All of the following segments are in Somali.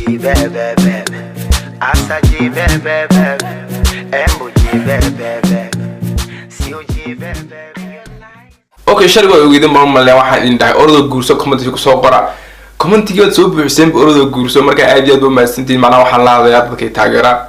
G B B B Asa G B B B M G B B B C O G B B B. Okay, shalay waa ogeydin baan malaya. Waxaan idin dhahay ordo guurso, commentiga kusoo qora. Commentigii waad soo buuxiseen ordo guurso. Markaa aad iyo aad ba mahadsantihiin. Macnaha waxaan la hadlayaa dadkay taageera.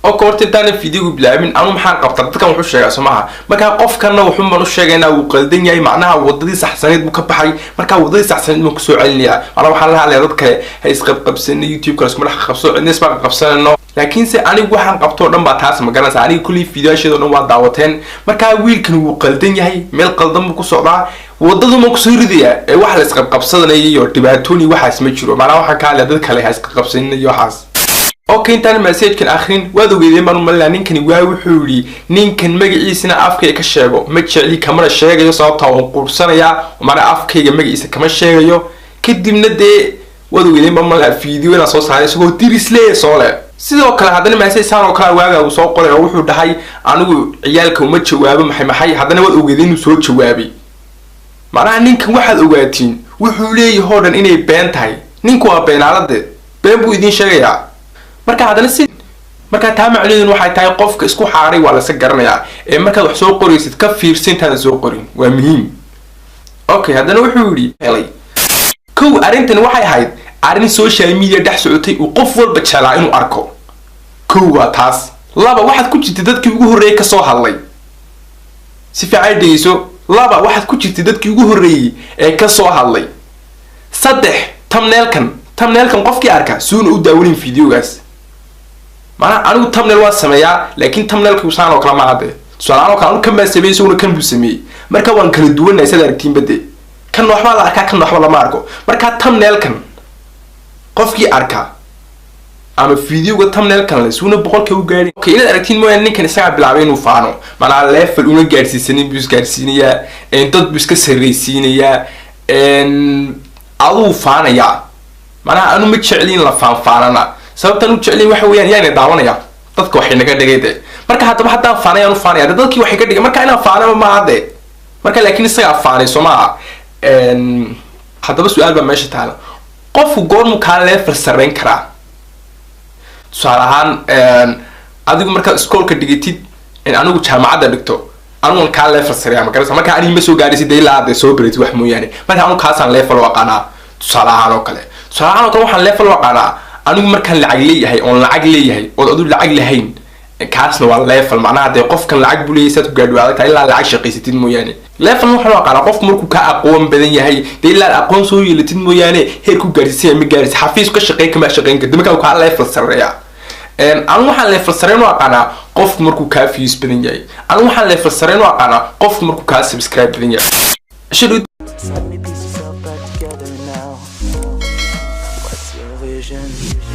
Okay, horta intaana videogu bilaabin, anu maxaan qabtaa? Dadkan wuxuu sheegaa, soo maaha? Markaa qofkanna wuxuun baan u sheegaynaa wuu qaldan yahay, macnaha wadadii saxsaneed buu ka baxay. Markaa wadadii saxsaneed baan kusoo celinayaa. Macnaha waxaan la hadlayaa dad kale: ha isqabqabsana, YouTube kale iskuma dhex qabso, cidna isma qabsanayno. Laakiinse anigu waxaan qabto o dhan baa taas, ma garanaysa? Aniga kullii videoyaasheeda o dhan waa daawateen. Markaa wiilkan wuu qaldan yahay, meel qaldan buu ku socdaa, wadadu ma kusoo ridayaa. Ee wax la isqabqabsadanaya iyo dhibaatooyin waxaas ma jiro. Macnaha waxaan ka hadlaya dad kale ha isqabqabsanin iyo waxaas. Okay, intaan messagekan akrin, waad ogeydeen baan umalina. Ninkani waa wuxuu yidhi, ninkan magaciisana afkayga ka sheego ma jecli, kamana sheegayo, sababtaa waan quursanayaa. Macnaa afkayga magaciisa kama sheegayo. Kadibna dee waad ogeydeen baan umalina video inaan soo saaray isagoo dirisle soo leh. Sidoo kale haddana message saan oo kale waaga uu soo qoray oo wuxuu dhahay anigu ciyaalka uma jawaabo, maxay maxay. Haddana waad ogeydeen inuu soo jawaabay. Macnaha ninkan waxaad ogaatiin wuxuu leeyahay oo dhan inay been tahay. Ninku waa beenaalade, been buu idiin sheegayaa. Marka haddana si markaa taa macnaheedu waxay tahay qofka isku xaaray waa laska garanayaa. Ee markaad wax soo qoraysid, ka fiirsa intaadan soo qorin, waa muhiim. Okay, haddana wuxuu yidhi helay kow. Arrintan waxay ahayd arrin social media dhex socotay uu qof walba jeclaa inuu arko. Kow waa taas. Laba, waxaad ku jirtay dadkii ugu horreeyay kasoo hadlay. Si fiican dhegeyso. Laba, waxaad ku jirtay dadkii ugu horreeyey ee kasoo hadlay. Saddex, thumbnailkan qofkii arka suuna u daawanin videogaas. Macnaha anigu thumbnail waan sameeyaa, laakiin thumbnailku saan oo kale maaha dee. Tusaale oo kale, anigu kan baan sameeyey, isaguna kan buu sameeyey. Marka waan kala duwanahay, sad aragtiinba dee. Kan waxbaa la arkaa, kan waxba lama arko. Marka thumbnailkan qofkii arka ama videoga thumbnailkan le suuna 100-ka u gaadhin. Okay, inaad aragtiin mooyaane, ninkan isagaa bilaabay inuu faano. Macnaha level una gaadhsiisanin buu isgaadhsiinayaa, dad buu iska sarraysiinayaa, aduu faanayaa. Macnaha anu ma jeclin la faanfaanana. Sababtaan u jeclin waxa weeyaan yaana daawanaya dadka waxay naga dhigay de. Marka haddaba haddaan faanayaan u faanaya de, dadkii waxay ka dhigay. Marka inaan faanaba maaha de. Marka laakiin isagaa faanay, soo maaha? Haddaba su-aal baa meesha taala: qofku goormuu kaa level sarreyn karaa? Tusaale ahaan, adigu markaad iskoolka dhigatid, anigu jaamacadda dhigto, aniguan kaa level sareeya, ma garaysa? Marka anigi ma soo gaadhaysid dee, ilaa aad soo baratid wax mooyaane. Marka anigu kaasaan level u aqaanaa. Tusaale ahaan oo kale, waxaan level u aqaanaa anigu markaan lacag leeyahay, oon lacag leeyahay ood adu lacag lahayn, kaasna waa level. Macnaha dee qofkan lacag buu leeyahay, saad ku gaadhi waa adag tahay ilaa lacag shaqaysatid mooyaane. Level waxaan u aqaanaa qofku markuu ka aqoon badan yahay dee, ilaa aqoon soo yeelatid mooyaane heer ku gaadhsiisan ma gaadhis. Xafiis ka shaqeyn kama shaqeyn kartid, markaa kaa level sarreeya. Anigu waxaan level sarreyn u aqaanaa qofku markuu kaa views badan yahay. Anigu waxaan level sarreyn u aqaanaa qofku markuu kaa subscribe badan yahay. Let me piece yourself back together now. What's your vision?